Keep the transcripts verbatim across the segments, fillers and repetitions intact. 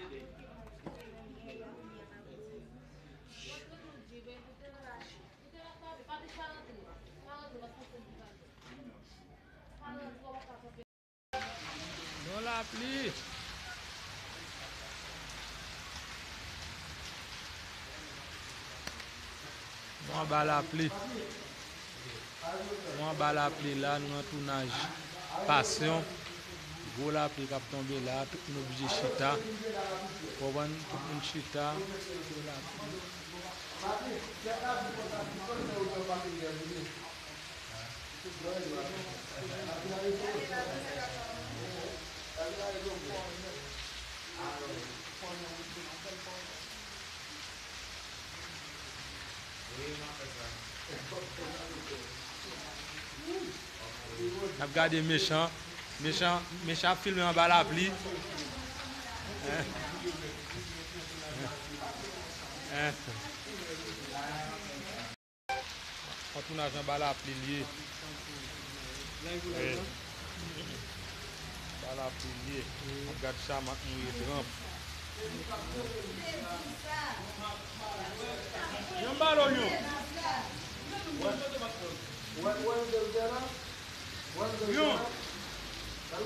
Yon lapli. Nou anba lapli. Nou anba lapli la, nou nan tounaj Pasyon. Gwo lapli k ap tonbe la, tout moun oblije chita. Ou konprann? Tout moun chita. Gwo lapli. N ap gade Mechan. Mechan, Mechan ap filme anba lapli. Hein? Hein? Yon tounaj anba lapli l ye. Wi. Anba lapli l ye. Ap gad chaman k mouye tranp. Yon balon yon. Yon. Non,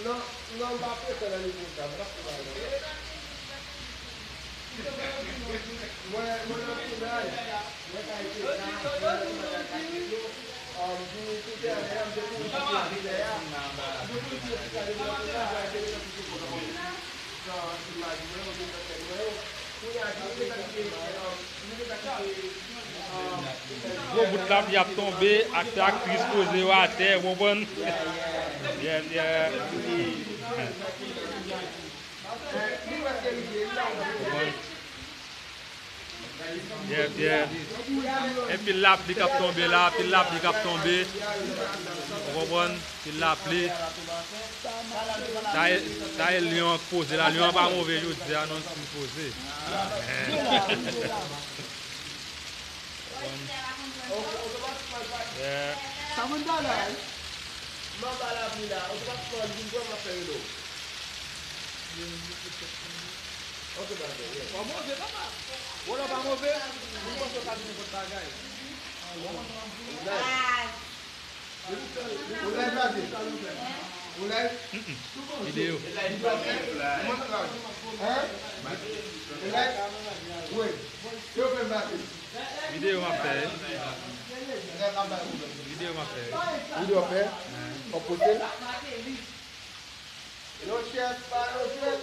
non, non, m pa prese nan nivo sa, m pa prese nan nivo sa. Mwen, mwen nan tounaj, mwen ka ete sa, mwen nan tounaj ak yo, um, vini sou tèren an, m te kouri sou tèren an, m te kouri sou tèren an, m te kouri sou tèren an, m te kouri sou tèren an. Gwo bout lapli ap tonbe, aktè, aktris poze yo atè, ou konprann? Yeah, yeah. Konprann? Yeah, yeah. Anpil lapli k ap tonbe la, anpil lapli k ap tonbe. Ou konprann? Anpil lapli. Sa e, sa e lyon an k poze la. Lyon an pa move jodi a, non, li poze. Yeah. Sa moun bagay. M anba lapli la, otomatikman li vin pran m ap fè relo. Ok, bagay, yeah. Pa move, papa. Wòl la pa move. Moun panse w ka di nenpòt bagay. Ou live, pase. Ou live? Mm-mm. Videyo. Videyo ap fè? Hein? Ou live? Wi. Yo fè m pase. Videyo m ap fè. Videyo m ap fè. Videyo ap fè? W ap poste? Yon chèf pa yon chèf.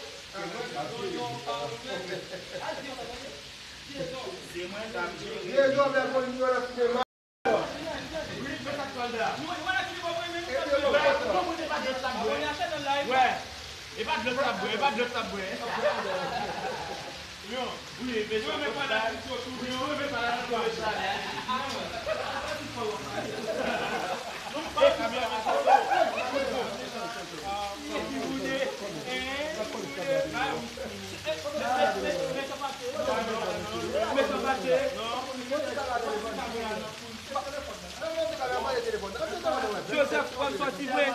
Se mwen k ap jere. Trezò fè polis yo nan sinema. Wi, men sa k pral la. Wè. E pa dlo sa bwè, e pa dlo sa bwè. Yo, wi, men yo men fanatik yo tou, yo men fanatik yo. Joseph, w ap sòti vre.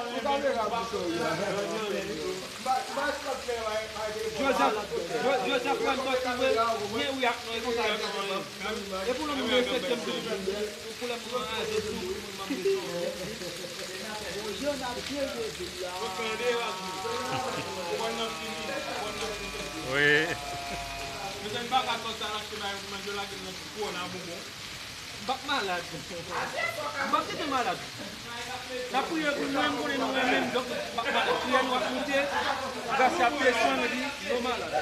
Joseph, Jo-, Joseph, w ap sòti vre. Men wi ak non, e konsa yo fè. E pou lòm respekte m tou. Pou lè m anraje sou moun, m ap desann. Wi. Mezanmi, m pa ka sòti al achte bagay pou manje, lage m nan ti kò nan bonbon. M p ap malad. M p ap kite malad. N ap priye pou mwen, m konnen nou renmen m, donk m p ap malad. Priyè nou ap moute, grasya ap desann, epi nou malad.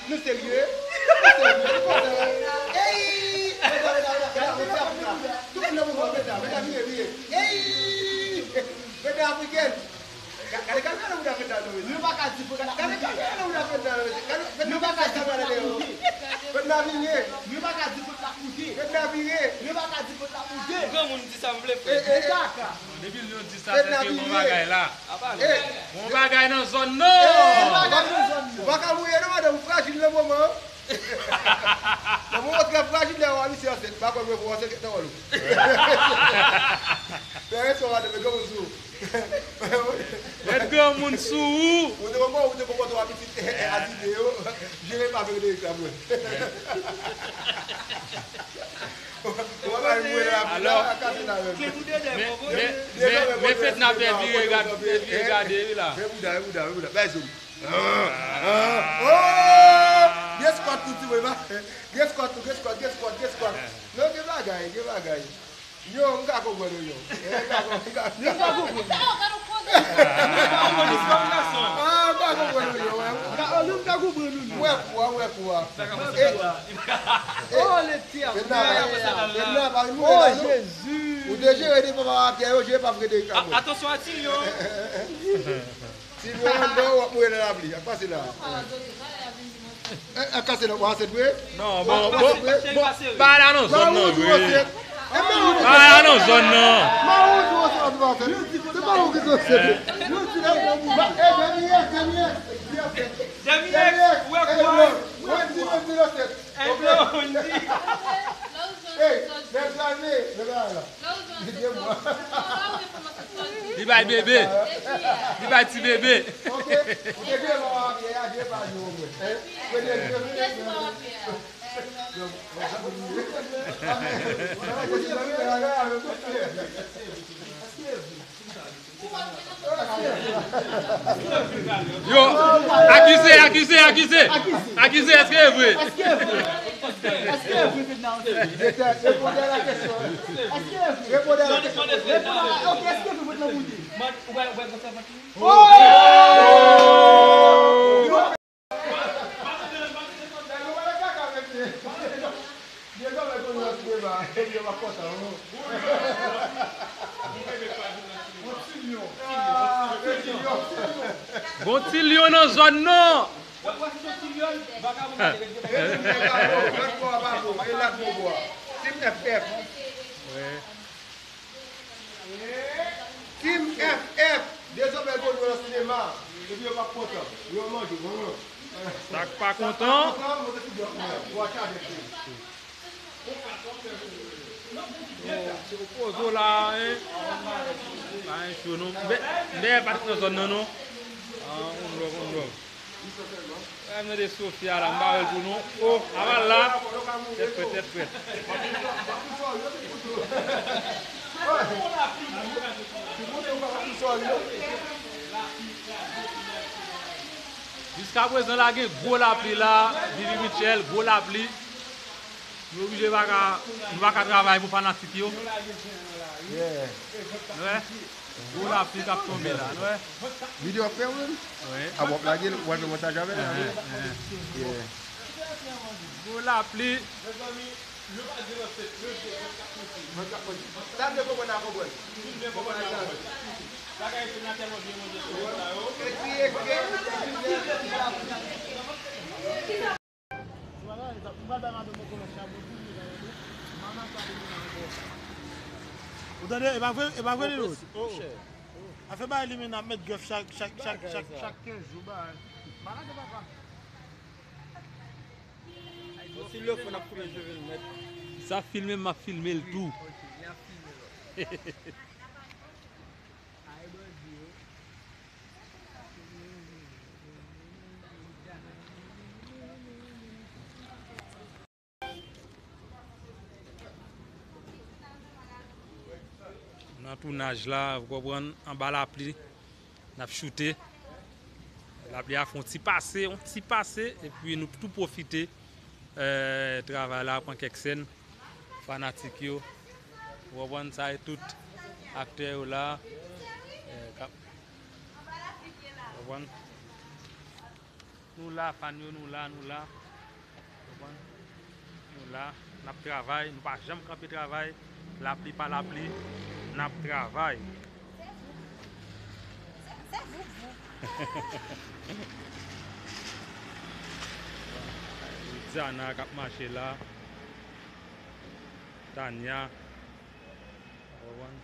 Nou serye? Nou serye? Ey! Mèt la, mèt la, mèt la, mèt la, mèt la. Tout moun nan mouvman, mèt la, mèt la, vire, vire. Ey! Mèt la, afriken. Ga-, gade kamera nan bouda fèt la, mesye. Nou pa ka di fòt la. Gade kamera nan bouda fèt la, mesye. Gade, fèt la pa ka di fòt la koute. Fèt la vire. Nou pa ka di fòt la koute. Fèt la vire. Nou pa ka di fòt la koute. Granmoun di sa m vle, frè. E, e, e. Depi l di sa, se ke bon bagay la. Bon bagay nan zòn nan. Bon bagay nan zòn nan. Ou pa ka mouye non, madanm, ou frajil nan moman. Mwen trè frajil lè w a misye ansent, m pa kwè mwen pou ansent nan wòl ou. Fè respè w madanm, men granmoun sou ou. Mèt granmoun sou ou. Ou te konprann, ou te konprann twa pitit, eh, eh, Azide yo, jere pa Frederick la mwen. Ou pa bay mwen la, la, kase la menm. Men, men, men, men, men Fedna fè vire gad, fè vire gade wi la. Men bouda, men bouda, men bouda. Bay zoom. Ah, ah, oh! Gen squat tou, ti mwen, va. Gen squat tou, gen squat, gen squat, gen squat. Non, gen bagay, gen bagay. Yo, m ka konprann ou, yo. Eh, m ka konprann, m ka, m ka konprann. Ah, m ka konprann ou, yo. M ka, m ka konprann ou, yo. M wè kou a, m wè kou a. Eh, eh, oh, le diable. Fedna, Fedna, pa vin mouri la, non. Jezi. Ou te jere devan papa Pyè yo, jere pa Frederick la mwen. Atansyon a Tilyon. Tilyon anndan, w ap mouri nan lapli. Ak pase la. Eh, ak kase la, w a ansent vre? Non, bon, bon, bon, pa la nan zòn nan vre. Pa la nan zòn nan. Demi X, ou wè kou a? Wendy, Wendy nan tèt. Hey, men gade, men gade la. Li bay bebe. Li bay ti bebe. Yo, akize, akize, akize. Akize, èske e vre? Èske e vre? Èske e vre, Fedna? Reponn a la kesyon. Èske e vre? Reponn a la kesyon. Reponn a la, ok, èske e vre, mwen nan moute? Oh! Bon ti lyon nan zòn nan. Team F F. Team F F, dezòmè gwo dlo nan sinema. Epi yo p ap kontan. Yo manje, non, non. Sa k pa kontan. Yo poze w la, hein. Pa gen cho, non. Bè, bè, pa t nan zòn nan, non. Ah, on love, on love. Mwen mande Sofia la, m pa wè l tou non. Oh, aval la. Tèt frèt, tèt frèt. Jiskaprezan la gen gwo lapli la, Vivi Mitchell, gwo lapli. Nou oblije pa ka, nou pa ka travay pou fanatik yo. Yeah. Nou wè? Gwo lapli k ap tonbe la, nou wè? Videyo ap fè w menm? Wi. A w ap lage l, w ap fè montaj avè l? Enhen, enhen. Yeah. Gwo lapli. Sa vle konprann a konprann. Bagay yo tèlman byen manje sou sa yo. Ou tande? E pa vre, e pa vre, Lilo? Oh. Afè bagay li menm ap met grèf chak, chak, chak, chak, chak kenz jou, bagay. Malad, papa. Bon, si Lilo fò n ap koupe cheve l nèt. Sa filme, m ap filme l tou. Nan tounaj la, ou konprann, anba lapli, n ap choute. Lapli a fè yon ti pase, yon ti pase, epi nou tou pwofite, eh, travay la, pran kèk sèn. Fanatik yo. Ou konprann, sa e tout aktè yo la. Eh, k ap, ou konprann? Nou la, fan yo, nou la, nou la. Ou konprann? Nou la, n ap travay, nou pa janm kanpe travay. Lapli pa lapli, n ap travay. Diana k ap mache la. Tania. Ou konprann?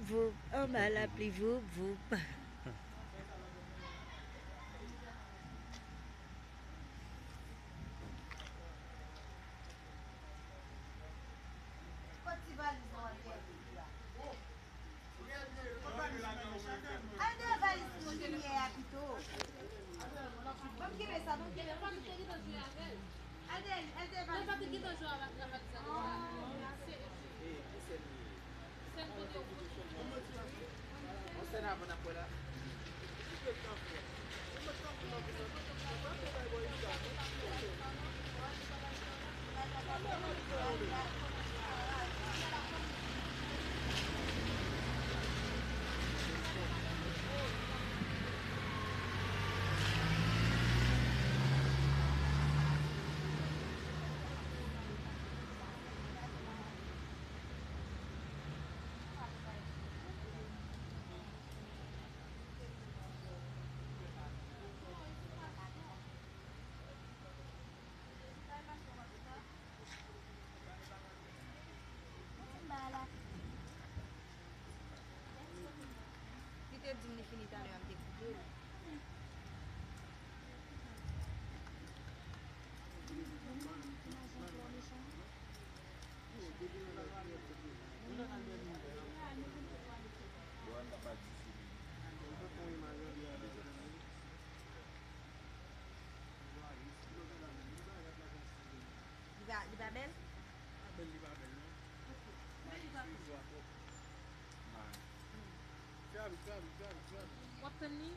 Voup, anba lapli, voup, voup. Kot ti valiz nou an ye? Al dèyè valiz nou limyè a pito. Ban m kenbe sa, ban m kenbe sa. Al dèyè, al dèyè valiz nou limyè. Li te di m li fini talè a, m te koupe l. Li pa, li pa bèl? Li pa bèl, li pa bèl, non. Li pa bèl. W ap tann li?